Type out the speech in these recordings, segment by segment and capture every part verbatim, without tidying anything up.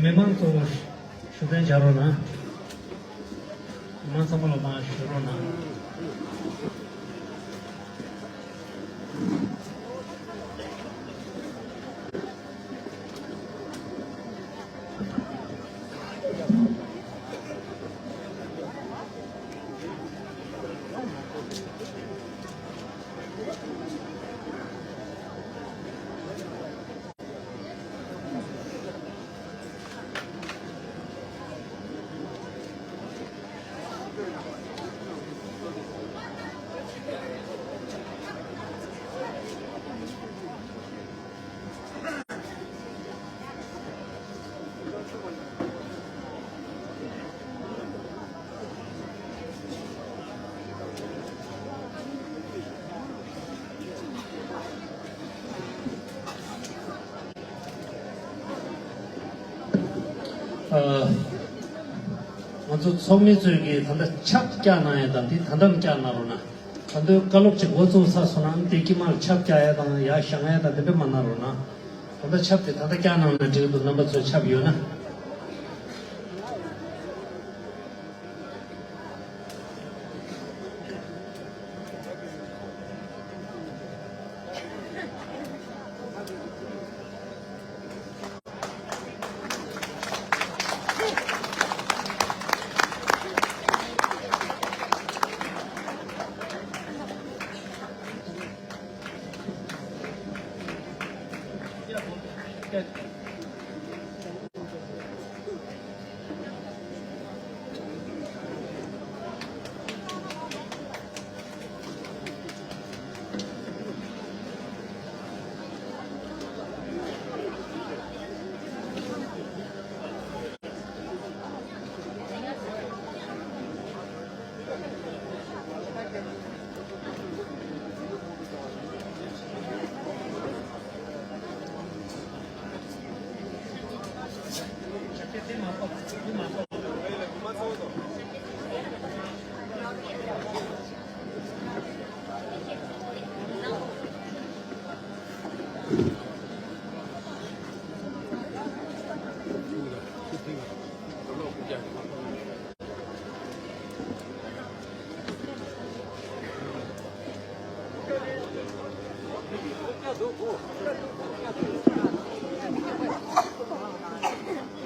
མི་མང་ཚོ་ཞུ་གཏན་འཇགས་རོགས་གནང་། མི་མང་ཚང་མ་ལ་མར་བཞུགས་རོགས་གནང་། ཨ། ང་ཚོ་ཚོགས་མི་ཚོས་ཀྱིས་ད་ལྟ་ཆབ་བཀྱག་གནང་ཡ་དང་དེ་ད་ལྟ་མི་བཀྱག་གནང་རོགས་གནང་། ད་དུང་བཀའ་སློབ་ཅིག་འགོ་བཙུགས་ཚར་སོང་ན་དེ་དཀྱིལ་མར་ཆབ་བཀྱག་ཡ་དང་ཡར་བཞེངས་ཡ་དང་དེ་འདྲ་མ་གནང་རོགས་གནང་། ད་ལྟ་ཆབ་དེ་ད་ལྟ་བཀྱག་གནང་ན་འགྲིག་འདུག་རྣམ་པ་ཚོས་ཆབ་ཡོད་ན།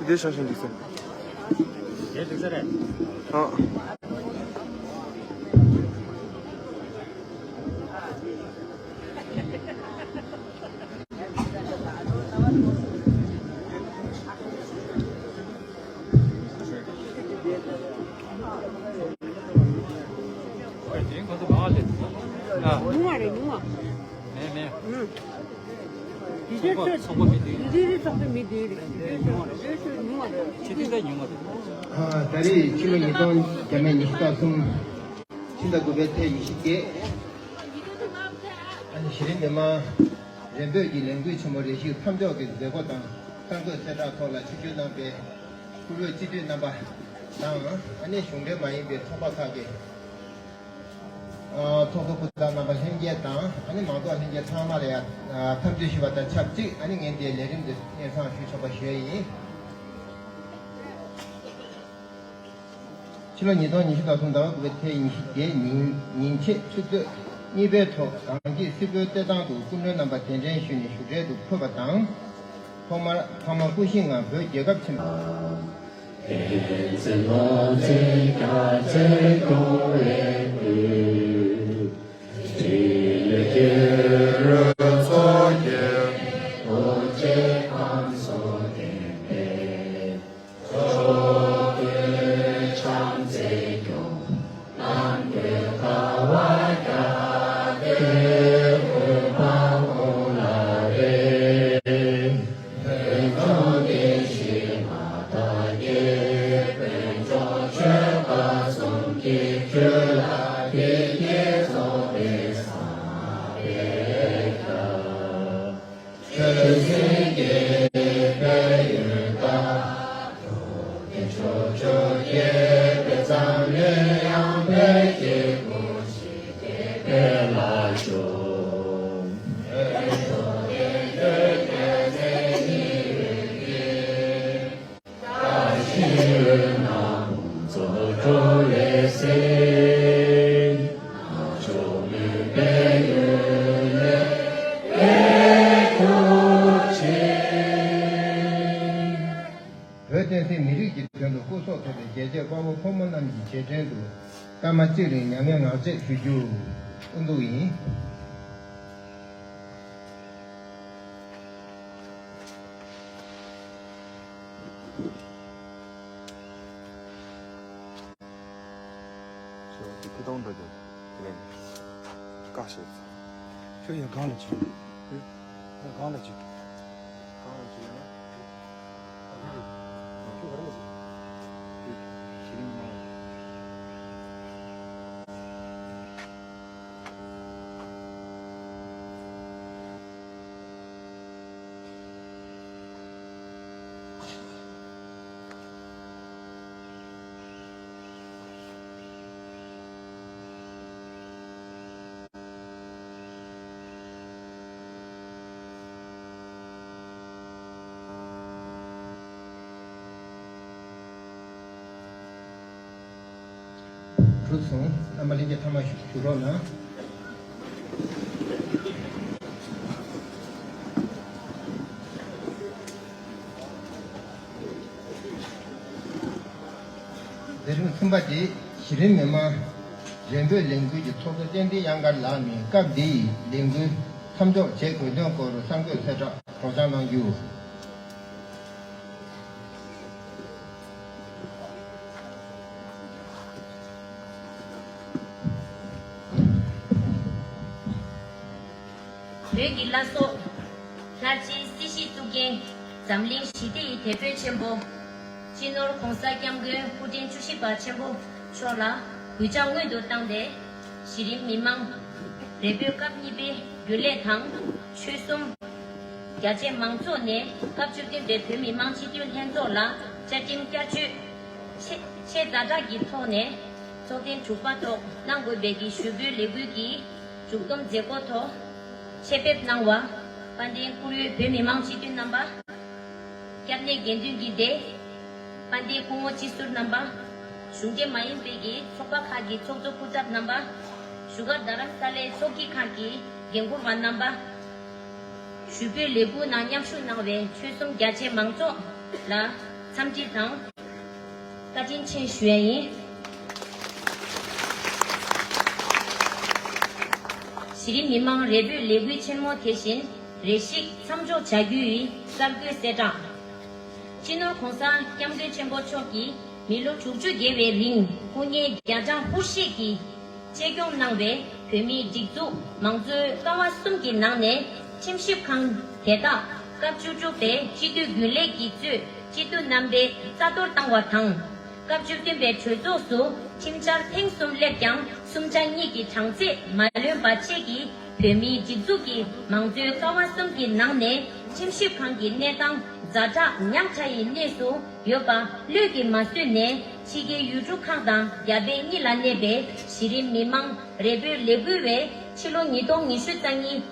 འདི་ཤང་ཤང་འདུག་ཟེར། དེ་འདུག་ས་རེད། ཨ། ཉུང་བ་རེད། ཉུང་བ། མེད་མེད། ཨུ། དེ་ཚོ་ཚོགས་པ་མི་འདུག་དེ་ཚོ་ཚོགས་པ་མི་འདུག་དེ་ཚོ་ཉུང་བ་རེད། ཕྱི་དྲིལ་ད་ཉུང་བ་རེད། ཨ། ད་རེས་ཕྱི་ལོ་ཉིས་སྟོང་བརྒྱ་མེད་ཉི་ཤུ་རྩ་གསུམ་ཕྱི་ཟླ་དགུ་པའི་ཚེས་ཉི་ཤུ་བརྒྱད། ཨ་ནི་གཞི་རིམ་མི་མང་རེ་འབོད་ཀྱི་ལས་འགུལ་ཆེན་མོ་རེ་ཞིག་མཚམས་འཇོག་གི་མཛད་སྒོ་དང་གསར་འགོད་གསལ་བསྒྲགས་ཐོག་ལ་ཆིབས་བསྒྱུར་གནང་པའི་སྐུ་ལུས་སྤྱི་འཐུས་རྣམ་པ་དང་། ཨ་ནི་གཞུང་འབྲེལ་མ་ཡིན་པའི་ཚོགས་པ་ཁག་གི་ཨ། ཚོགས་གཙོ་སྐུ་ཚབ་རྣམ་པ་ལྷན་རྒྱས་དང་། ཨ་ནི་མང་ཚོགས་ལྷན་རྒྱས་ཚང་མ་ལ་ཡང་འཚམས་འདྲི་ཞུ་བ་དང་ཆབས་ཅིག་ཨ་ནི་ངས་འདིའི་ལས་རིམ་འདི་སྙན་སེང་ཞུ་ཆོག་པ་ཞུ་ཡས་ཡིན། ཕྱི་ལོ་ཉིས་སྟོང་ཉི་ཤུ་རྩ་གསུམ་ཟླ་བ་དགུ་པའི་ཚེས་ཉི་ཤུ་བརྒྱད་ཉིན་ཉིན་ཕྱེད་ཆུ་ཚོད་གཉིས་པའི་ཐོག་གངས་སྐྱིད་སིལ་བུའི་རྩེད་ཐང་དུ་སྐུ་མགྲོན་རྣམ་པ་གདན་འདྲེན་ཞུས་ནས་བཞུགས་གྲལ་དུ་ཕེབས་པ་དང་། ཐོག་མར་ཕ་མ་སྐུ་བཞིའི་ངང་བོད་རྒྱལ་ཁབ་ཆེན་པོ། བོད་བསྟན་སྲིད་མི་རིགས་ཀྱི་དོན་དུ་སྐུ་སྲོག་ཐོག་པའི་རྒྱལ་གཅེས་དཔའ་བོ་ཕོ་མོ་རྣམས་ཀྱི་རྗེས་དྲན་དུ་སྐར་མ་གཅིག་རིང་མྱ་ངན་ངག་བཅད་ཞུ་རྒྱུ། དབུ་འདུག་ཡིན། ཁྱོད་ཀྱི་ཐད་གཏོང་འགྲོ་རྒྱུ་དེ་ལས་བཀག་ཤེས། ཁྱོད་ཡང་གང་ལ་བྱུང་། ཧུ། ཁྱོད་གང་ལ་བྱུང་། གང་ལ་བྱུང་ན། ཁྱོད་ག་རེ་ལ་བྱུང་། ཁྱོད་ཤི་རིང་མ། གྲུབ་སོང་། རྣམ་པ་ལྷན་རྒྱས་ཐ་མ་ཞུ་ཞུ་རོགས་གནང་། དེ་རིང་གསུམ་པ་དེ་གཞི་རིམ་མི་མང་རེ་འབོད་ལས་འགུལ་གྱི་ཚོགས་གཙོ་བསྟན་འཛིན་གཡང་དཀར་ལགས་ནས་སྐབས་འདིའི་ལས་འགུལ་མཚམས་འཇོག་བྱེད་དགོས་དོན་སྐོར་གསར་འགོད་གསལ་བསྒྲགས་སྒྲོག་སྦྱང་གནང་རྒྱུ། བོད་ཀྱི་བླ་སྲོག་ལྷར་བཅས་སྲིད་ཞིའི་གཙུག་རྒྱན། འཛམ་གླིང་ཞི་བདེ་ཡི་དེད་དཔོན་ཆེན་པོ། སྤྱི་ནོར་༸གོང་ས་༸སྐྱབས་མགོན་སྐུ་ཕྲེང་བཅུ་བཞི་པ་ཆེན་པོ་མཆོག་ལ་གུས་ཕྱག་སྔོན་དུ་བཏང་སྟེ། གཞི་རིམ་མི་མང་རེ་འབོད་སྐབས་གཉིས་པའི་རྒྱུན་ལས་དང་། ཆོལ་གསུམ་རྒྱ་ཆེ་མང་ཚོགས་ནས་སྐབས་བཅུ་བདུན་པའི་བོད་མི་མང་སྤྱི་འཐུས་ལྷན་ཚོགས་ལ་བཅའ་ཁྲིམས་བསྐྱར་བཅོས་ཆེ་ཆེ་ཛ་དྲག་གི་ཐོག་ནས་ཚོགས་ཐེངས་དྲུག་པ་ཐོག་གནང་དགོས་པའི་གི་ཞུ་འབོད་ལས་འགུལ་གྱི་མཇུག་བསྡོམས་མཛད་སྒོ་ཐོག་ཆེད་ཕེབས་གནང་བ། དཔལ་ལྡན་བཀུར་འོས་བོད་མི་མང་སྤྱི་འཐུས་རྣམ་པ། སྐྱབས་གནས་དགེ་འདུན་གྱི་སྡེ། དཔལ་ལྡན་སྐུ་ངོ་སྤྱི་ཟུར་རྣམ་པ། གཞུང་འབྲེལ་མ་ཡིན་པའི་གི་ཚོགས་པ་ཁག་གི་ཚོགས་གཙོ་སྐུ་ཚབ་རྣམ་པ། བཞུགས་སྒར་རྡ་རམ་ས་ལའི་ཚོགས་སྐྱིད་ཁང་གི་འགན་འཁུར་བ་རྣམ་པ། ཞུ་འབོད་ལས་འགུལ་ནང་མཉམ་ཞུགས་གནང་བའི་ཆོལ་གསུམ་རྒྱ་ཆེ་མང་ཚོགས་ལ་འཚམས་འདྲི་དང་། བཀའ་དྲིན་ཆེ་ཞུ་ཡ་ཡིན། གཞི་རིམ་མི་མང་རེ་འབོད་ལས་འགུལ་ཆེན་མོ་དེ་བཞིན་རེ་ཞིག་མཚམས་འཇོག་བྱ་རྒྱུའི་གསར་འགོད་གསལ་བསྒྲགས། སྤྱི་ནོར་༸གོང་ས་༸སྐྱབས་མགོན་ཆེན་པོ་མཆོག་གིས་མི་ལོ་དྲུག་ཅུ་བརྒལ་བའི་རིང་སྐུ་ངལ་རྒྱ་གྲངས་ཧུར་བཞེས་ཀྱིས་གཅེས་སྐྱོང་གནང་བའི་བོད་མིའི་སྒྲིག་འཛུགས་མང་གཙོའི་ཀ་བ་གསུམ་གྱི་ནང་ནས་ཁྲིམས་ཞིབ་ཁང་དེ་དག་སྐབས་བཅུ་དྲུག་པའི་སྤྱི་འཐུས་རྒྱུན་ལས་ཀྱིས་གཙོས་སྤྱི་འཐུས་རྣམ་པས་རྩ་གཏོར་བཏང་བ་དང་། སྐབས་བཅུ་བདུན་པའི་གྲོས་ཚོགས་སུ་ཁྲིམས་འཆར་ཐེངས་གསུམ་སླེབས་ཀྱང་གསུམ་ཆ་གཉིས་ཀྱི་གྲངས་ཚད་མ་ལོན་པ་བཅས་ཀྱིས་བོད་མིའི་སྒྲིག་འཛུགས་ཀྱི་མང་གཙོའི་ཀ་བ་གསུམ་གྱི་ནང་ནས་ཁྲིམས་ཞིབ་ཁང་གི་གནས་སྟངས་ཛ་དྲག་ཉག་ཕྲ་ཡི་གནས་སུ་ཡོད་པ་བློས་ཀྱིས་མ་བཟོད་ནས་ཕྱི་རྒྱལ་ཡུལ་གྲུ་ཁག་དང་རྒྱ་བལ་གཉིས་ལ་གནས་པའི་གཞི་རིམ་མི་མང་རེ་འབོད་ལས་འགུལ་བས་ཕྱི་ལོ་ཉིས་སྟོང་ཉི་ཤུ་རྩ་གཉིས་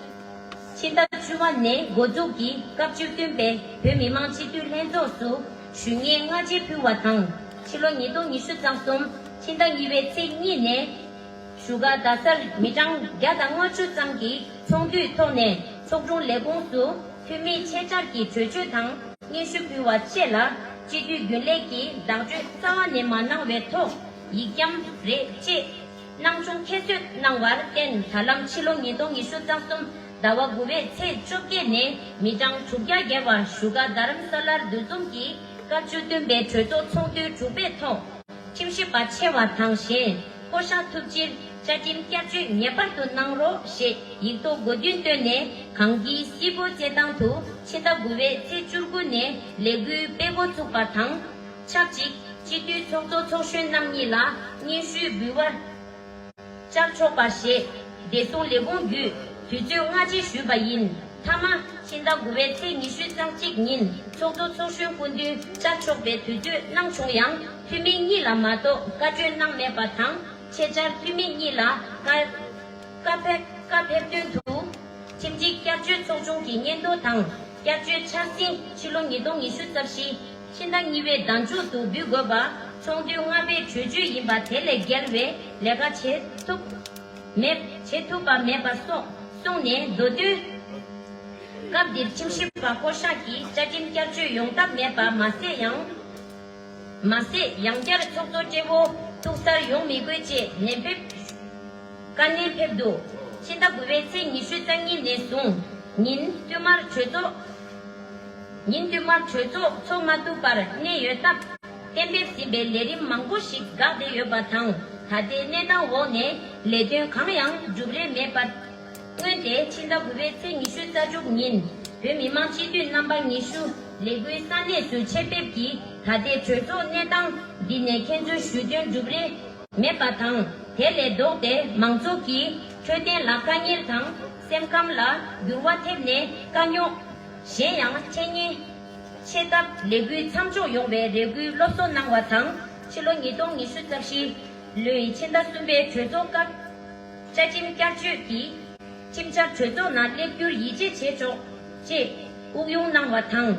ཕྱི་ཟླ་བཅུ་པ་ནས་འགོ་འཛུགས་ཀྱིས་སྐབས་བཅུ་བདུན་པའི་བོད་མི་མང་སྤྱི་འཐུས་ལྷན་ཚོགས་སུ་ཞུ་སྙན་སྔ་རྗེས་ཕུལ་བ་དང་། ཕྱི་ལོ་ཉིས་སྟོང་ཉི་ཤུ་རྩ་གསུམ་ཕྱི་ཟླ་གཉིས་པའི་ཚེས་གཉིས་ནས་བཞུགས་སྒར་རྡ་སར་མི་གྲངས་བརྒྱ་དང་ལྔ་བཅུ་ཙམ་གྱི་ཚོགས་འདུའི་ཐོག་ནས་ཚོགས་དྲུང་ལས་ཁུངས་སུ་འཐུས་མི་ཆེད་བཅར་གྱི་གྲོས་ཆོད་དང་སྙན་ཞུ་ཕུལ་བ་བཅས་ལ་སྤྱི་འཐུས་རྒྱུན་ལས་ཀྱིས་བདག་སྤྲོད་རྩ་བ་ནས་མ་གནང་བའི་ཐོག་ཡིག་འཁྱམ་རེད་ཅེས། སྣང་ཆུང་ཁྱད་གསོད་གནང་བར་བརྟེན། ད་ལམ་ཕྱི་ལོ་ཉིས་སྟོང་ཉི་ཤུ་རྩ་གསུམ་ཟླ་བ་དགུ་པའི་ཚེས་བཅོ་བརྒྱད་ནས་མི་གྲངས་དྲུག་བརྒྱ་བརྒལ་བ་བཞུགས་སྒར་རྡ་རམ་ས་ལར་འདུ་འཛོམས་ཀྱིས་སྐབས་བཅུ་བདུན་པའི་གྲོས་ཚོགས་ཚོགས་འདུའི་དྲུག་པའི་ཐོག་ཁྲིམས་ཞིབ་པ་ཆེ་བ་དང་གཞན་བསྐོ་གཞག་ཐུབ་ཕྱིར་བཅའ་ཁྲིམས་བསྐྱར་བཅོས་ངེས་པར་དུ་གནང་རོགས་ཞེས་ཡིག་ཐོག་དགོས་འདུན་བཏོན་ནས་གངས་སྐྱིད་སིལ་བུ་རྩེད་ཐང་དུ་ཕྱི་ཟླ་དགུ་པའི་ཚེས་བཅུ་དགུ་ནས་ལས་འགུལ་སྤེལ་འགོ་ཚུགས་པ་དང་། ཆབས་ཅིག་སྤྱི་འཐུས་ཚོགས་གཙོ་ཚོགས་གཞོན་རྣམ་གཉིས་ལ་སྙན་ཞུ་འབུལ་བར་བཅར་ཆོག་པ་ཞེས་བདེ་སྲུང་ལས་ཁུངས་བརྒྱུད་དུས་ཚོད་སྔ་རྗེས་ཞུས་པ་ཡིན། མཐའ་མ་ཕྱི་ཟླ་དགུ་པའི་ཚེས་ཉི་ཤུ་རྩ་གཅིག་ཉིན་ཚོགས་གཙོ་ཚོགས་གཞོན་སྐུ་མདུན་བཅར་ཆོག་པའི་དུས་ཚོད་གནང་བྱུང་ཡང་འཐུས་མི་གཉིས་ལ་མ་གཏོགས་བཀའ་འཁྲོལ་གནང་མེད་པ་དང་། ཆེད་བཅར་འཐུས་མི་གཉིས་ལ་བཀའ་བཀའ་ཕེབས་བཀའ་ཕེབས་དོན་དུ་ཁྲིམས་སྒྲིག་བསྐྱར་བཅོས་ཚོགས་ཆུང་གི་སྙན་ཐོ་དང་། བསྐྱར་བཅོས་འཆར་ཟིན་ཕྱི་ལོ་ཉིས་སྟོང་ཉི་ཤུ་རྩ་བཞི་ ཕྱི་ཟླ་གཉིས་པའི་ཟླ་མཇུག་ཏུ་འབུལ་དགོས་པ་ཚོགས་འདུའི་ལྔ་པའི་གྲོས་ཆོད་ཡིན་པ་དེ་ལས་བརྒལ་བའི་ལས་ཀ་བྱེད་ཐུབ་མེད་བྱེད་ཐུབ་པ་མེད་པ་སོགས་གསུངས་ནས། མདོ་སྟོད་སྐབས་འདིར་ཁྲིམས་ཞིབ་པ་བསྐོ་གཞག་གིས་བཅའ་ཁྲིམས་བསྐྱར་བཅོས་ཡོང་ཐབས་མེད་པ་མ་ཟད་ཡང་མ་ཟད་ཡང་བསྐྱར་ཚོགས་གཙོ་སྤྲེལ་པོ་ཐུག་སར་ཡོང་མི་དགོས་ཅེས་ནན་ཕེབས་བཀའ་ནན་ཕེབས་འདུག་ཕྱི་ཟླ་དགུ་པའི་ཚེས་ཉི་ཤུ་རྩ་གཉིས་ནས་བཟུང་ཉིན་བསྟུད་མར་གྲོས་ཚོགས་ཉིན་བསྟུད་མར་གྲོས་ཚོགས་ཚོགས་མ་ཐུབ་པར་གནས་ཡོད་སྟབས། གཏན་འབེབས་ཟིན་པའི་ལས་རིམ་མང་པོ་ཞིག་འགག་བསྡད་ཡོད་པ་དང་། ད་ལྟའི་གནས་སྟངས་འོག་ནས་ལས་དོན་གང་ཡང་གྲུབ་རེས་མེད་པར། སྔོན་ཏེ་ཕྱི་ཟླ་དགུ་པའི་ཚེས་ཉི་ཤུ་རྩ་དྲུག་ཉིན་བོད་མི་མང་སྤྱི་འཐུས་རྣམ་པ་ཉི་ཤུ་ལས་འགུལ་ས་གནས་སུ་ཆེད་ཕེབས་ཀྱིས་ད་ལྟའི་གྲོས་ཚོགས་གནས་སྟངས་འདི་ནས་ཁྱེད་ཚོའི་ཞུ་དོན་གྲུབ་རེས་མེད་པ་དང་། དེ་ལས་ལྡོག་སྟེ་མང་ཚོགས་ཀྱི་འཕྲོད་བསྟེན་ལ་དཀའ་ངལ་དང་སེམས་ཁམས་ལ་འགྱུར་བ་ཐེབས་ནས་དཀའ་རྙོག་གཞན་ཡང་འཕྲད་ཉེན་ཆེ་སྟབས་ལས་འགུལ་མཚམས་འཇོག་ཡོང་བའི་རེ་སྐུལ་སློབ་གསོ་གནང་བ་དང་། ཕྱི་ལོ་ཉིས་སྟོང་ཉི་ཤུ་རྩ་བཞི་ལོའི་ཕྱི་ཟླ་གསུམ་པའི་གྲོས་ཚོགས་སྐབས་བཅའ་ཁྲིམས་བསྐྱར་བཅོས་ཀྱི་ཁྲིམས་འཆར་གྲོས་ཚོགས་ནང་སླེབས་རྒྱུར་ཡིད་ཆེས་བྱེད་ཆོག་ཅེས་དབུགས་དབྱུང་གནང་བ་དང་།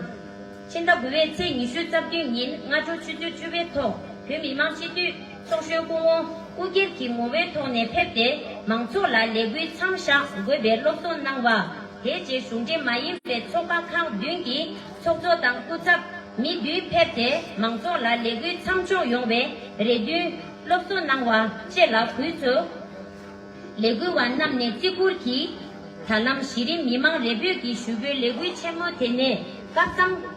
ཕྱི་ཟླ་དགུ་པའི་ཚེས་ཉི་ཤུ་རྩ་བདུན་ཉིན་སྔ་དྲོ་ཆུ་ཚོད་བཅུ་པའི་ཐོག་བོད་མི་མང་སྤྱི་འཐུས་ཚོགས་གཞོན་སྐུ་ངོ་སྐུ་སྒེར་གྱི་ངོ་བོའི་ཐོག་ནས་ཕེབས་ཏེ་མང་ཚོགས་ལ་ལས་འགུལ་མཚམས་བཞག་དགོས་པའི་སློབ་གསོ་གནང་བ། དེ་རྗེས་གཞུང་འབྲེལ་མ་ཡིན་པའི་ཚོགས་པ་ཁག་བདུན་གྱི་ཚོགས་གཙོ་དང་སྐུ་ཚབ་མི་བདུན་ཕེབས་ཏེ་མང་ཚོགས་ལ་ལས་འགུལ་མཚམས་འཇོག་ཡོང་བའི་རེ་འདུན་སློབ་གསོ་གནང་བ་བཅས་ལ་གུས་བརྩི། ལས་འགུལ་བ་རྣམས་ནས་བརྩི་བཀུར་གྱིས་ད་ལམ་གཞི་རིམ་མི་མང་རེ་འབོད་ཀྱིས་ཞུ་འབོད་ལས་འགུལ་ཆེན་མོ་དེ་ནས་སྐབས་མཚམས།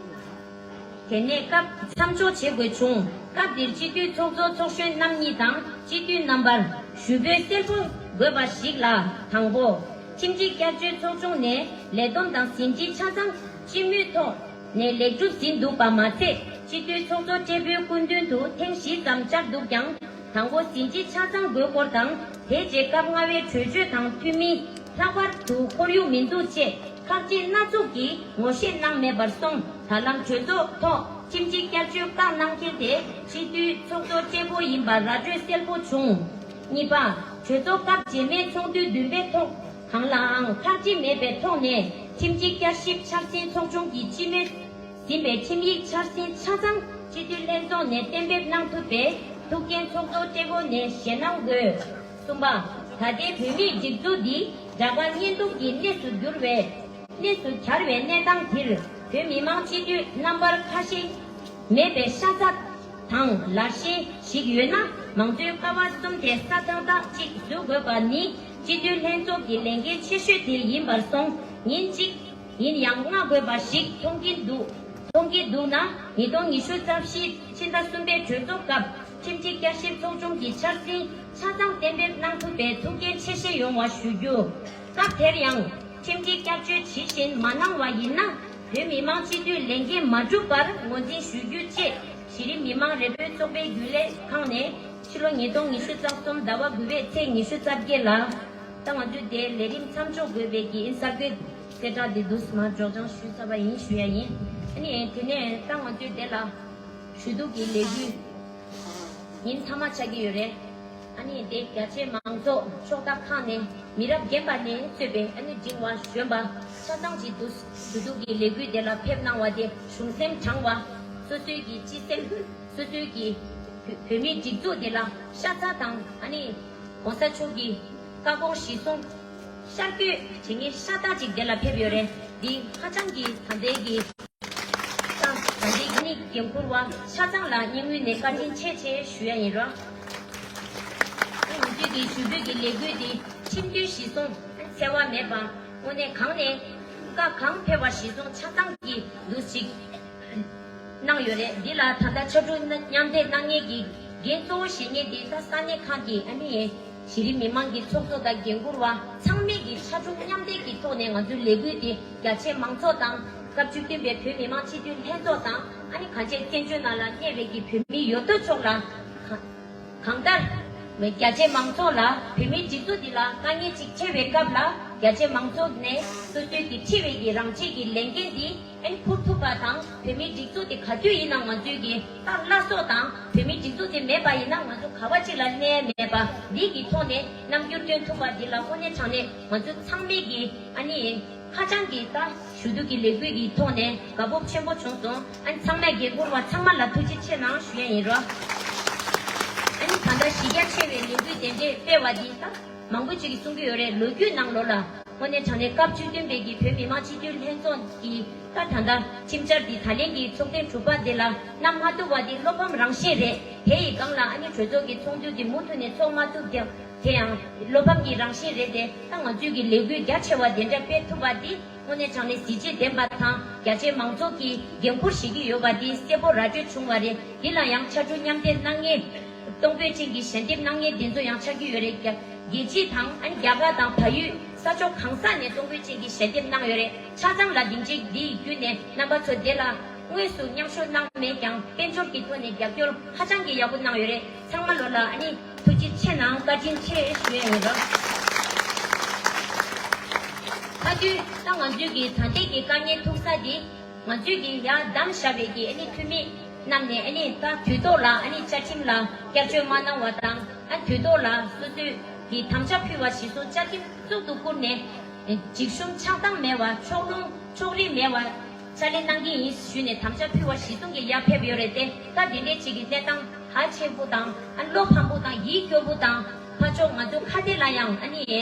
དེ་ནས་སྐབས་མཚམས་འཇོག་བྱེད་དགོས་བྱུང་། སྐབས་འདིར་སྤྱི་འཐུས་ཚོགས་གཙོ་ཚོགས་གཞོན་རྣམ་གཉིས་དང་སྤྱི་འཐུས་རྣམ་པར་ཞུ་འབོད་གསལ་པོ་དགོས་པ་ཞིག་ལ། དང་པོ། ཁྲིམས་སྒྲིག་བསྐྱར་བཅོས་ཚོགས་ཆུང་ནས་ལས་བསྡོམས་དང་ཟིན་བྲིས་ཆ་ཚང་སྤྱི་མོས་ཐོག་ནས་ལེགས་གྲུབ་ཟིན་འདུག་པ་མ་ཚད། སྤྱི་འཐུས་ཚོགས་གཙོ་སྤྲེལ་པོའི་སྐུ་མདུན་དུ་ཐེངས་བཞི་ཙམ་བཅར་འདུག་ཀྱང་། དང་པོ་ཟིན་བྲིས་ཆ་ཚང་དགོས་སྐོར་དང་། དེ་རྗེས་སྐབས་ལྔ་པའི་གྲོས་ཆོད་དང་འཐུས་མི་ལྷག་པར་དུ་ཁོར་ཡུག་མི་འདུག་ཅེས་ཁག་ཅིག་སྣ་ཚོགས་ཀྱིས་ངོ་ཤེས་གནང་མེད་པར་སོང་། ད་ལམ་གྲོས་ཚོགས་ཐོག་ཁྲིམས་སྒྲིག་བསྐྱར་བཅོས་བཀག་གནང་མཁན་དེ་སྤྱི་འཐུས་ཚོགས་གཙོ་སྤྲེལ་པོ་ཡིན་པ་ར་སྤྲོད་གསལ་པོ་བྱུང་། གཉིས་པ། གྲོས་ཚོགས་སྐབས་རྗེས་མའི་ཚོགས་དུས་བདུན་པའི་ཐོག་གང་ལའང་ཁག་ཅིག་མེད་པའི་ཐོག་ནས་ཁྲིམས་སྒྲིག་བསྐྱར་ཞིབ་འཆར་ཟིན་ཚོགས་ཆུང་གི་སྤྱི་མོས་ཟིན་པའི་ཁྲིམས་ཡིག་འཆར་ཟིན་ཆ་ཚང་སྤྱི་འཐུས་ལྷན་ཚོགས་ནས་གཏན་འབེབས་གནང་ཐུབ་པའི་ཐུགས་འགན་ཚོགས་གཙོ་སྤྲེལ་པོ་ནས་བཞེས་གནང་དགོས། གསུམ་པ། ད་ལྟའི་བོད་མིའི་སྒྲིག་འཛུགས་འདི་དགྲ་དགའ་གཉེན་སྡུག་གི་གནས་སུ་གྱུར་བའི་གནས་སུ་གྱར་བའི་གནས་སྟངས་འདིར་བོད་མི་མང་སྤྱི་འཐུས་རྣམ་པར་ཁ་ཞེ་མེད་པའི་ཤ་ཚ་དང་ལར་ཞེན་ཞིག་ཡོད་ན། མང་གཙོའི་ཀ་བ་གསུམ་དེ་ས་ཐག་ཐག་ཅིག་བཟོ་དགོས་པ་ནི་སྤྱི་འཐུས་ལྷན་ཚོགས་ཀྱི་ལས་འགན་ཆེ་ཤོས་དེ་ཡིན་པར་སོང་། ཉིན་གཅིག་ཡིན་ཡང་མངའ་དགོས་པ་ཞིག་མཐོང་གིན་འདུག་མཐོང་གིན་འདུག་ན། ཉིས་སྟོང་ཉི་ཤུ་རྩ་བཞི་ཕྱི་ཟླ་གསུམ་པའི་གྲོས་ཚོགས་སྐབས་ཁྲིམས་སྒྲིག་བསྐྱར་ཞིབ་ཚོགས་ཆུང་གི་འཆར་ཟིན་ཆ་ཚང་གཏན་འབེབས་གནང་ཐུབ་པའི་ཐུགས་འགན་ཆེ་བཞེས་ཡོང་བ་ཞུ་རྒྱུ། སྐབས་དེར་ཡང་ཁྲིམས་སྒྲིག་བསྐྱར་བཅོས་ཇི་བཞིན་མ་གནང་བ་ཡིན་ན། བོད་མི་མང་སྤྱི་འཐུས་ལས་འགན་མ་འགྲུབ་པར་ངོས་འཛིན་ཞུ་རྒྱུ་བཅས་གཞི་རིམ་མི་མང་རེ་འབོད་ཚོགས་པའི་རྒྱུན་ལས་ཁང་ནས་ཕྱི་ལོ་ཉིས་སྟོང་ཉི་ཤུ་རྩ་གསུམ་ཟླ་བ་དགུ་པའི་ཚེས་ཉི་ཤུ་རྩ་བརྒྱད་ལ། ད་ང་ཚོས་དེའི་ལས་རིམ་མཚམས་འཇོག་དགོས་པའི་གི་གསར་འགོད་གསལ་བསྒྲགས་འདི་འདུག་སེ་མར་སྒྲོག་སྦྱང་ཞུས་ཚར་བ་ཡིན་ཞུ་ཡ་ཡིན། ཨ་ནི་དེ་ནས་ད་ང་ཚོས་དེ་ལ་ཞུ་གཏུག་གི་ལས་འགུལ་ཉིན་མཐའ་མ་ཆགས་ཀྱི་ཡོད་རེད། ཨ་ནི་དེ་རྒྱ་ཆེའི་མང་ཚོགས་ཕྱོགས་མཐའ་ཁག་ནས་མི་རབས་རྒན་པ་ནས་གཙོས་པའི་ཨ་ནི་འབྲིང་བ་གཞོན་པ་ཆ་ཚང་གཅིག་ཏུ་ཞུ་གཏུག་གི་ལས་འགུལ་དེ་ལ་ཕེབས་གནང་བ་དེ་གཞུང་སེམས་དྲང་བ། སོ་སོའི་གི་སྤྱི་སེམས། སོ་སོའི་གི་བོད་བོད་མིའི་སྒྲིག་འཛུགས་དེ་ལ་ཤ་ཚ་དང་ཨ་ནི་༸གོང་ས་མཆོག་གི་བཀའ་དགོངས་གཞིར་བཟུང་ཤར་བསྐྱོད་བྱེད་མཁན་ཤ་སྟག་ཅིག་དེ་ལ་ཕེབས་ཡོད་རེད། འདི་ཧ་ཅང་གི་ད་ལྟའི་གི་ད་ལྟའི་གི་ནི་འགན་འཁུར་བ་ཆ་ཚང་ལ་སྙིང་དབུས་ནས་བཀའ་དྲིན་ཆེ་ཆེ་ཞུ་ཡ་ཡིན་རོགས། ང་ཚོའི་གི་ཞུ་འབོད་ཀྱི་ལས་འགུལ་འདི་ཁྲིམས་མཐུན་གཞིར་བཟུང་འཚེ་བ་མེད་པ་དངོས་གནས་གང་ནས་བཀའ་གང་ཕེབས་པ་གཞིར་བཟུང་ཆ་ཚང་གི་འདུ་ཞིག་གནང་ཡོད་རེད། འདི་ལ་ད་ལྟ་ཕྱར་གྲུ་མཉམ་འདེགས་གནང་མཁན་གྱི་འགན་གཙོ་བོ་བཞེས་མཁན་འདི་ད་ས་གནས་ཁག་གི་ཨ་ནི་གཞི་རིམ་མི་མང་གི་ཚོགས་གཙོ་དང་འགན་འཁུར་བ་ཚང་མས་ཀྱི་ཕྱར་གྲུ་མཉམ་འདེགས་ཀྱི་ཐོག་ནས་ང་ཚོའི་ལས་འགུལ་འདི་རྒྱ་ཆེའི་མང་ཚོགས་དང་སྐབས་བཅུ་བདུན་པའི་བོད་མི་མང་སྤྱི་འཐུས་ལྷན་ཚོགས་དང་ཨ་ནི་གང་ཅི་བཙན་བྱོལ་ནང་ལ་གནས་པའི་གི་བོད་མི་ཡོད་དོ་ཅོག་ལ་གང་ལྟར་རྒྱ་ཆེའི་མང་ཚོགས་ལ་བོད་མིའི་སྒྲིག་འཛུགས་འདི་ལ་དཀའ་ངལ་ཅིག་འཕྲད་པའི་སྐབས་ལ་རྒྱ་ཆེའི་མང་ཚོགས་ནས་སོ་སོའི་གི་འཁྲི་བའི་གི་རང་ཆས་ཀྱི་ལས་འགན་འདི། ཨན་ཁུར་ཐུབ་པ་དང་བོད་མིའི་སྒྲིག་འཛུགས་དེ་ག་དུས་ཡིན་ན་ང་ཚོའི་གི་ད་བླ་སྲོག་དང་བོད་མིའི་སྒྲིག་འཛུགས་དེ་མེད་པ་ཡིན་ན་ང་ཚོ་ག་བ་ཅིག་ལ་གནས་མེད་པ་འདི་གི་ཐོག་ནས་རྣམ་འགྱུར་སྟོན་ཐུབ་པ་འདི་ལ་དངོས་གནས་དྲང་གནས་ང་ཚོ་ཚང་མས་གི་ཨ་ནི་ ཧ་ཅང་གི་ད་ཞུ་གཏུག་གི་ལས་འགུལ་གྱི་ཐོག་ནས་དགའ་སྤོབས་ཆེན་པོ་བྱུང་སོང་། ཨ་ནི་ཚང་མས་འགན་འཁུར་བ་ཚང་མ་ལ་ཐུགས་རྗེ་ཆེ་གནང་ཞུ་ཡ་ཡིན་རོ། ཨ་ནི་ད་ལྟ་གཞི་རྒྱ་ཆེ་བའི་ལས་འགུལ་དེ་འདྲས་སྤེལ་བ་འདི་ད་མང་པོ་ཅིག་གིས་གསུང་གི་ཡོད་རེད། ལོ་རྒྱུས་ནང་ལོགས་ལ་དངོས་གནས་དྲང་གནས་སྐབས་བཅུ་བདུན་པའི་གི་བོད་མི་མང་སྤྱི་འཐུས་ལྷན་ཚོགས་ཀྱི་ད་ད་ལྟ་ཁྲིམས་འཆར་འདི་ད་ལན་གྱི་ཚོགས་ཐེངས་དྲུག་པ་འདི་ལ་གནང་མ་ཐུབ་པ་འདི་བློ་ཕམ་རང་བཞིན་རེད། དེ་ཡི་སྒང་ལ་ཨ་ནི་གྲོས་ཚོགས་ཀྱི་ཚོགས་འདུ་འདི་མུ་མཐུད་ནས་ཚོགས་མ་ཐུབ་ཀྱང་། དེ་ཡང་བློ་ཕམ་གྱི་རང་བཞིན་རེད་དེ། ད་ང་ཚོས་ཀྱི་ལས་འགུལ་རྒྱ་ཆེ་བ་དེ་འདྲ་སྤེལ་ཐུབ་པ་འདི་དངོས་གནས་དྲང་གནས་གཟི་བརྗིད་ལྡན་པ་དང་། རྒྱ་ཆེའི་མང་ཚོགས་ཀྱིས་འགན་འཁུར་བཞེས་ཀྱི་ཡོད་པ་འདི་གསལ་པོ་ར་སྤྲོད་བྱུང་བ་རེད། འདི་ལ་ཡང་ཕྱར་གྲུ་མཉམ་འདེགས་གནང་མཁན། གཏོང་ཕོད་ཅན་གྱི་ཞལ་འདེབས་གནང་མཁན་དེ་ཚོ་ཡང་ཆགས་ཀྱི་ཡོད་རེད། རྒྱ་རྒྱལ་སྤྱི་དང་ཨ་ནི་རྒྱ་གར་དང་བལ་ཡུལ་ས་ཕྱོགས་གང་ས་ནས་གཏོང་ཕོད་ཅན་གྱི་ཞལ་འདེབས་གནང་ཡོད་རེད། ཆ་ཚང་ལ་སྡིངས་ཆ་འདི་ཡི་བརྒྱུད་ནས་རྣམ་པ་ཚོ་དེ་ལ་དངོས་སུ་མཉམ་ཞུགས་གནང་མེད་ཀྱང་དཔལ་འབྱོར་གྱི་ཐོག་ནས་རྒྱབ་སྐྱོར་ཧ་ཅང་གི་ཡག་པོ་གནང་ཡོད་རེད། ཚང་མ་ལོ་ལ་ཨ་ནི་ཐུགས་རྗེ་ཆེ་གནང་། བཀའ་དྲིན་ཆེ་ཞུ་ཡ་ཡིན་རོགས། མཐའ་དོན་ད་ང་ཚོའི་གི་ད་ལྟའི་གི་དཀའ་ངལ་ཐུག་ས་དེ་ང་ཚོའི་གི་ཡར་བདམས་བཞག་པའི་གི་ཨ་ནི་འཐུས་མི་རྣམས་ནས་ཨ་ནི་ད་དུས་ཐོག་ལ་ཨ་ནི་བཅའ་ཁྲིམས་ལ་བསྐྱར་བཅོས་མ་གནང་བ་དང་། ཨ་དུས་ཐོག་ལ་སོ་སོའི་གི་དམ་བཅའ་ཕུལ་བ་གཞིར་བཟུང་བཅའ་ཁྲིམས་གཙུག་ཏུ་བཀུར་ནས་འཇིགས་ཞུམ་ཆགས་སྡང་མེད་པ། ཕྱོགས་ལྷུང་ཕྱོགས་རིས་མེད་པ། ཕྱག་ལས་གནང་གི་ཡིན་ཞུས་ནས་དམ་བཅའ་ཕུལ་བ་གཞིར་བཟུང་གིས་ཡར་ཕེབས་ཡོད་རེད་དེ། ད་དེ་འདྲའི་ཅིག་གི་གནས་སྟངས་ཧ་ཆེན་པོ་དང་། ཨ་བློ་ཕམ་པོ་དང་ཡིད་སྐྱོ་པོ་དང་། ཕར་ཕྱོགས་ང་ཚོ་ཁ་གཏད་ལ་ཡང་ཨ་ནི་ཨེ་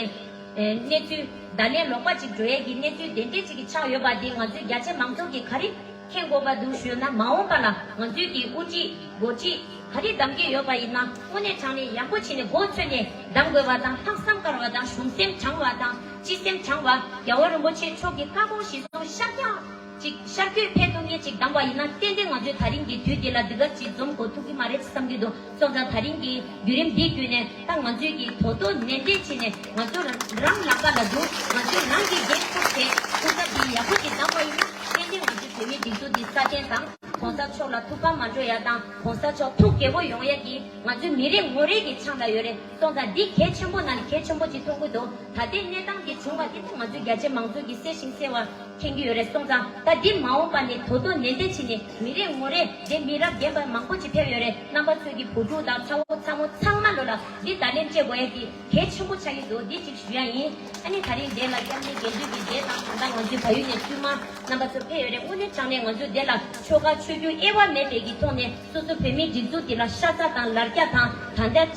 གནས་ཚུལ་བརྡ་ལན་ལོག་པ་ཅིག་འགྲོ་ཡས་ཀྱི་གནས་ཚུལ་དེ་འདྲའི་ཅིག་གི་ཆགས་ཡོད་པ་འདི་ང་ཚོའི་རྒྱ་ཆེ་མང་ཚོགས་ཀྱིས་ག་རེ་མཁྱེན་དགོས་པ་འདུག་ཞུས་ན། མ་འོངས་པ་ལ་ང་ཚོའི་གི་དབུ་ཁྲིད་འགོ་ཁྲིད་ག་རེ་བདམས་ཀྱི་ཡོད་པ་ཡིན་ན་དངོས་གནས་དྲང་གནས་ཡག་པོ་བྱས་ནས་མགོ་ཚོས་ནས་བདམས་དགོས་པ་དང་། ལྷག་བསམ་དཀར་བ་དང་། གཞུང་སེམས་དྲང་བ་དང་། སྤྱི་སེམས་དྲང་བ། རྒྱལ་བ་རིན་པོ་ཆེ་མཆོག་གི་བཀའ་དགོངས་གཞིར་བཟུང་ཤར་རྒྱག་ཅིག་ཤར་བསྐྱོད་ཕེབས་ཐུབ་མཁན་ཅིག་བདམས་པ་ཡིན་ན་ཏན་ཏན་ང་ཚོས་ད་རིང་གི་དུས་འདི་ལ་འདི་ག་ཅིག་འཛོམས་དགོས་ཐུག་གི་མ་རེད་བསམ་གྱི་འདུག་སོང་ཙང་ད་རིང་གི་བརྒྱུད་རིམ་འདི་བརྒྱུད་ནས་ད་ང་ཚོས་ཀྱི་དོ་དོ་ནན་ཏན་བྱས་ནས་ང་ཚོ་རང་ལག་པ་ལ་འདུག་ང་ཚོས་རང་གི་འགན་འཁུར་བྱས་སྐུ་ཚབ་འདི་ཡག་པོ་ཅིག་བདམས་པ་ཡིན་ན་ཏན་ཏན་ང་ཚོའི་བོད་མིའི་སྒྲིག་འཛུགས་འདི་སྲ་བརྟན་དང་། གོང་ས་མཆོག་ལ་ཐུགས་ཕམ་མ་འགྲོ་ཡ་དང་། གོང་ས་མཆོག་ཐུགས་དགྱེས་པོ་ཡོང་ཡ་གི་ང་ཚོའི་མི་རེ་ངོ་རེ་གི་ཕྱག་ན་ཡོད་རེད། སོང་ཙང་འདི་གལ་ཆེན་པོ་ནང་ནས་གལ་ཆེན་པོ་ཅིག་མཐོང་གི་འདུག་ད་ལྟའི་གནས་སྟངས་འདི་བྱུང་བ་འདི་ད་ང་ཚོའི་རྒྱ་ཆེ་མང་ཚོགས་ཀྱིས་གསལ་ཞིང་གསལ་བ་མཁྱེན་གྱི་ཡོད་རེད། སོང་ཙང་ད་འདི་མ་འོངས་པ་ནས་དོ་དོ་ནན་ཏན་བྱས་ནས་མི་རེ་ངོ་རེ་དེ་མི་རབས་རྒན་པ་མང་པོ་ཅིག་ཕེབས་ཡོད་རེད། རྣམ་པ་ཚོས་ཀྱི་བུ་ཕྲུག་དང་ཚ་བོ་ཚ་མོ་ཚང་མ་ལོ་ལ་འདི་བརྡ་ལན་སྤྲད་དགོས་ཡ་གི་གལ་ཆེན་པོ་ཆགས་ཀྱི་འདུག་འདི་ཅིག་ཞུ་ཡ་ཡིན། ཨ་ནི་ད་རིང་འདི་ལ་སྐྱབས་མགོན་རྒན་བདུད་ཀྱི་སྡེ་དང་། ད་ལྟ་ང་ཚོའི་བལ་ཡུལ་ནས་བཙུན་མ་རྣམ་པ་ཚོ་ཕེབས་ཡོད་རེད། དངོས་གནས་དྲང་གནས་ང་ཚོ་འདི་ལ་ཆོལ་ཁ་ཆོས་བརྒྱུད་དབྱེ་བ་མེད་པའི་གི་ཐོག་ནས་སོ་སོ་བོད་མིའི་སྒྲིག་འཛུགས་འདི་ལ་ཤ་ཚ་དང་ལར་རྒྱ་དང་། ད་ལྟ་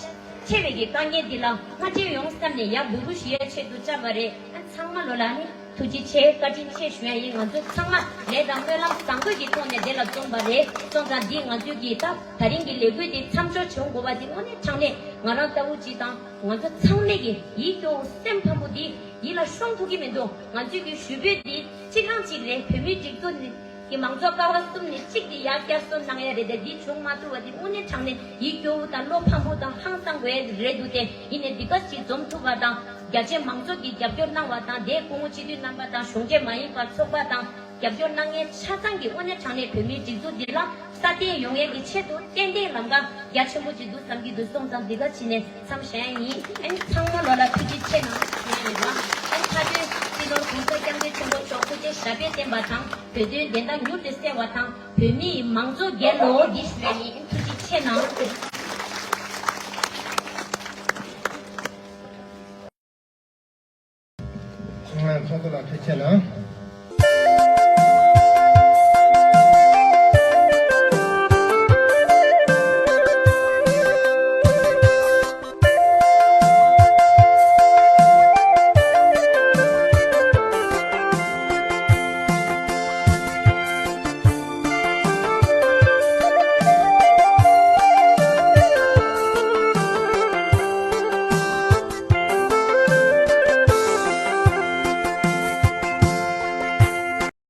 ཆེ་བའི་གི་དཀའ་ངལ་འདི་ལ་སྔ་འགྲེལ་ཡོང་བསམ་ནས་ཡར་འབོད་སྐུལ་ཞུ་ཡ་ཆེད་དུ་བཅར་བ་རེད། ཨ་ཚང་མ་ལོ་ལ་ནི་ཐུགས་རྗེ་ཆེ་བཀའ་དྲིན་ཆེ་ཞུ་ཡ་ཡིན། ང་ཚོ་ཚང་མ་ལས་དང་སྨོན་ལམ་བཟང་པོ་གི་ཐོག་ནས་འདི་ལ་འཛོམས་པ་རེད། སོང་ཙང་འདི་ང་ཚོའི་གི་ད་ད་རིང་གི་ལས་འགུལ་འདི་མཚམས་འཇོག་བྱུང་དགོས་པ་འདི་དངོས་གནས་དྲང་གནས་ང་རང་ལྟ་བུ་ཅིག་དང་། ང་ཚོ་ཚང་མས་ཀྱི་ཡིད་སྐྱོ་བོ་སེམས་ཕམ་པོ་འདི་ཡིད་ལ་ཤོང་ཐུབ་ཀྱི་མི་འདུག་ང་ཚོས་ཀྱི་ཞུ་འབོད་འདི་གཅིག་རང་གཅིག་རེད། བོད་མིའི་སྒྲིག་འཛུགས་ནི་གི་མང་གཙོ་ཀ་བ་གསུམ་ནས་གཅིག་འདི་ཡར་བསྐྱར་གསོ་གནང་ཡ་རེད་དེ། འདི་བྱུང་མ་ཐུབ་པ་འདི་དངོས་གནས་དྲང་གནས་ཡིད་སྐྱོ་བོ་དང་བློ་ཕམ་པོ་དང་ཧང་སང་དགོས་ཡ་རེད་འདུག་སྟེ། ཡིན་ནའི་འདི་ག་ཅིག་འཛོམས་ཐུབ་པ་དང་། རྒྱ་ཆེ་མང་ཚོགས་ཀྱིས་རྒྱབ་སྐྱོར་གནང་བ་དང་། དེའི་སྐུ་ངོ་སྤྱི་འཐུས་རྣམ་པ་དང་གཞུང་འབྲེལ་མ་ཡིན་པ་ཚོགས་པ་དང་། རྒྱབ་སྐྱོར་གནང་མཁན་ཆ་ཚང་གིས་དངོས་གནས་དྲང་གནས་བོད་མིའི་སྒྲིག་འཛུགས་འདི་ལ་སྲ་བརྟན་ཡོང་ཡས་ཀྱི་ཆེད་དུ་ཏན་ཏན་ལམ་ཁ་རྒྱ་ཆེན་པོ་ཅིག་འདུག་བསམ་གྱི་འདུག་སོང་ཙང་འདི་ག་ཅིག་ནས་མཚམས་བཞག་ཡ་ཡིན། ཨ་ནི་ཚང་མ་ལོ་ལ་ཐུགས་རྗེ་ཆེ་གནང་ཞུ་ཡ་ཡིན་རོགས། ཨ་ནི་མཐའ་དོན་སྤྱི་ནོར་༸གོང་ས་༸སྐྱབས་མགོན་ཆེན་པོ་མཆོག་སྐུ་ཚེ་ཞབས་པད་བརྟན་པ་དང་། བོད་དོན་བདེན་མཐའ་མྱུར་དུ་གསལ་བ་དང་། བོད་མིའི་མང་གཙོ་རྒྱལ་ལོ་འདི་ཞུ་ཡ་ཡིན། ཐུགས་རྗེ་ཆེ་གནང་། ཚོགས་གཙོ་ལགས་ཐུགས་རྗེ་ཆེ་གནང་།